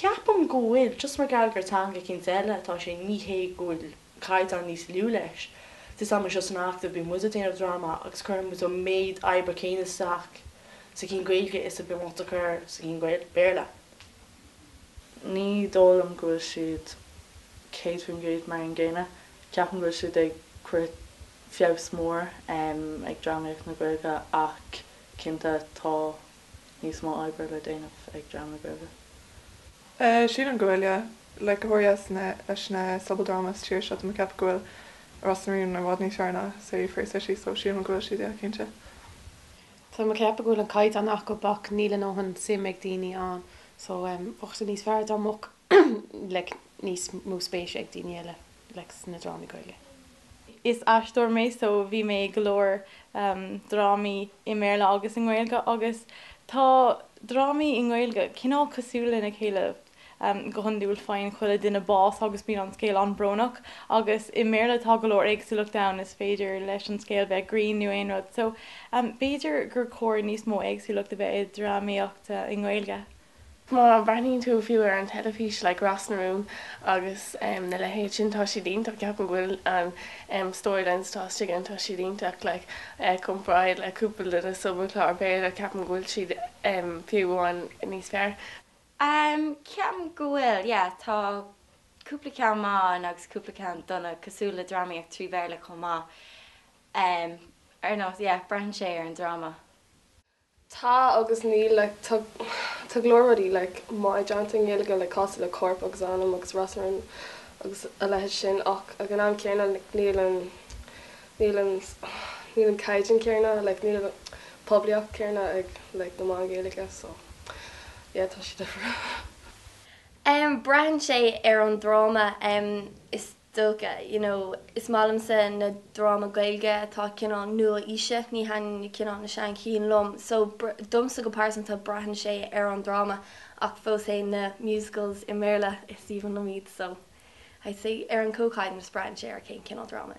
Ceapaim go bhfuil, just mar gheall gur teanga eicínt eile atá sé, ní hé go bhfuil caighdeán níos lú leis. Tá 'fhios a'm anseo san Acadamh bíonn muid ag déanamh dráma agus cuireann muid an méid oibre céanna isteach sa cinn Gaeilge is a bíonn muid ag cur sa cinn Béarla. Ní dóigh liom go bhfuil siad 100% mar an gcéanna. Ceapaim go bhfuil siad ag cur feabhas mór ag drámaíocht na Gaeilge ach cinnte tá níos mó oibre le déanamh ag dream na Gaeilge. Sílim go bhfuil, yeah. Like, go háirithe sna, leis na sobaldráma sa tír seo, tá mé ag ceapadh go bhfuil Ros na Rún i bhfad níos fearr ná City Fair City, so sílim go bhfuil siad, yeah, cinnte. Tá mé ag ceapadh go bhfuil an caighdeán acu ach níl a ndóthain suim ag daoine ann so bheadh sé níos fearr dá mbeadh like níos mó spéise ag daoine eile like sna drámaí Gaeilge. Is aisteoir mé so bhí mé i go leor drámaí i mBéarla agus i nGaeilge agus tá drámaí i nGaeilge cineál cosúil lena chéile. Go hiondúil faigheann chuile duine bás agus bíonn an scéal an-brónach agus i mBéarla tá go leor éagsúlacht ann, is féidir leis an scéal bheith grinn nó aon rud so b'fhéidir gur chóir níos mó éagsúlacht a bheith i drámaíocht i nGaeilge. Má bhreathnaíonn tú fiú ar an teilifís like Ros na Rún agus na leithéid sin tá siad iontach ceapaim go bhfuil an storylines atá istigh ann tá siad iontach like comparáid le cúpla de na sobalchláir Béarla ceapaim go bhfuil siad fiú amháin níos fearr. Ceapaim go bhfuil, yeah. Tá cúpla ceann maith ann agus cúpla ceann dona, cosúil le drámaíocht 3 Bhéarla chomh maith. Ar nós, yeah, braitheann sé ar an dráma. Tá agus níl, like, tá tá go leor rudaí like maith déanta i nGaeilge like cosúil le Corp agus Anam agus Ros na Rún agus a leithéid sin ach ag an am céanna like níl an níl an níl an caighdeán céanna like níl an poiblíocht céanna ag like na meáin Ghaeilge so yeah tá sé difriúil. Em braitheann sé ar an dráma em is dócha you know is maith liomsa na dráma Gaeilge atá cineál nua-aoise ní thaitníonn cineál na sean chinn liom so domsa go pearsanta braitheann sé ar an dráma ach fós féin na musicals i mBéarla is aoibhinn liom iad so I'd say ar an comhchaighdeán is braitheann sé ar cén cineál dráma.